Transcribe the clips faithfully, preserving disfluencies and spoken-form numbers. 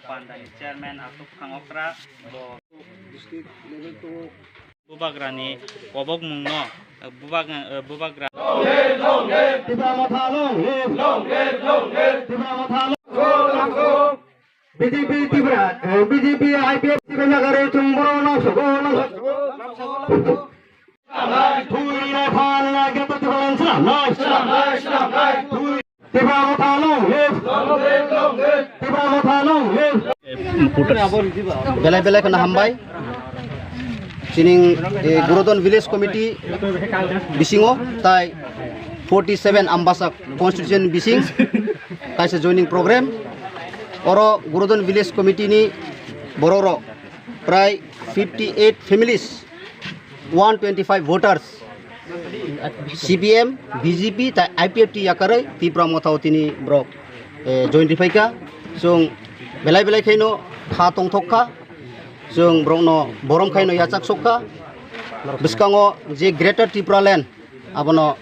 Pandani chairman Atuk Khangokra bo district level to Bubagrani kobokmungno, eh, bubag-, eh, Bubagra. Tipra Motha long live. Long live, long live. Tipra Motha long live. B J P Tipra, eh, B J P I P F Tipra nagari chungboro nang sogo nang sogo. Thui nai phan nai ke Tipra lang slam nai. Slam nai, slam nai. Thui Tipra Motha long live! Tipra Motha long live! Belai belai kheno hambai. Sining, eh, Gurodon Village Committee bisingo tai forty seven Ambasa constituency bising kaisa joining program. Oro Gurodon Village Committee ni borok rok prai fifty eight families, one twenty five voters, C P M, B J P tai I P F T yakarwi Tipra Motha o tini borok, eh, join riphai kha. Chwng belai belai khaino kha tongthok kha. Chwng borokno borom khaino yachak sok kha. Bwskango je Greater Tipraland abono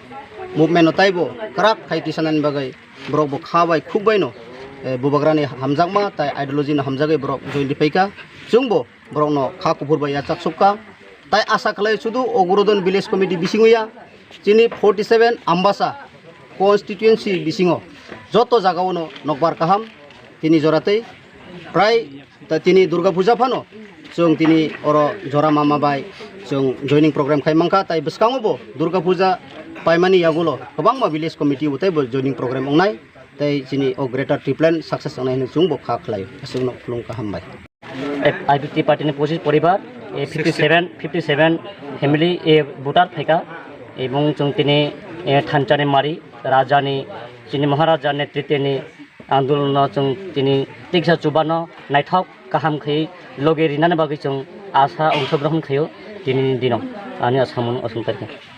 movement no taibo kwrak khai tisanani bagwi borok bo kha bai khuk baino, eh, Bubagrani hamjakma tai ideology no hamjagwi borok join riphai kha. Chwngbo borokno kha kuphur bai yachak sok kha. Tai asa khlai sudu o Gurodon Village Committee bisingo ya, chini forty seven Ambasa constituency bisingo joto jagao no nokbar kaham tini joratwi prai ta tini Durga Puja phano chwng tini oro jora mama bai chwng joining program khai mankha, tai bwskango bo Durga Puja paimani yagulo kwbangma village committee bo tei bo joining program wngnai, tei chini o Greater Tipraland success wngnai hwnwi chwng bo kha khlai. Aswkno khulum kaham bai. I P F T party ni pochis poribar, eh, fifty seven, fifty seven family, eh, voter phaikha, ebong chwng tini, eh, thansa ni mari, raja ni, chini Maharaja ni tritini andolon no chwng tini tiksa chubano naithok kaham khai logi rinani bagwi chwng asa ongsogrohon khaio tini ni dino ani asamung aswng tarikh.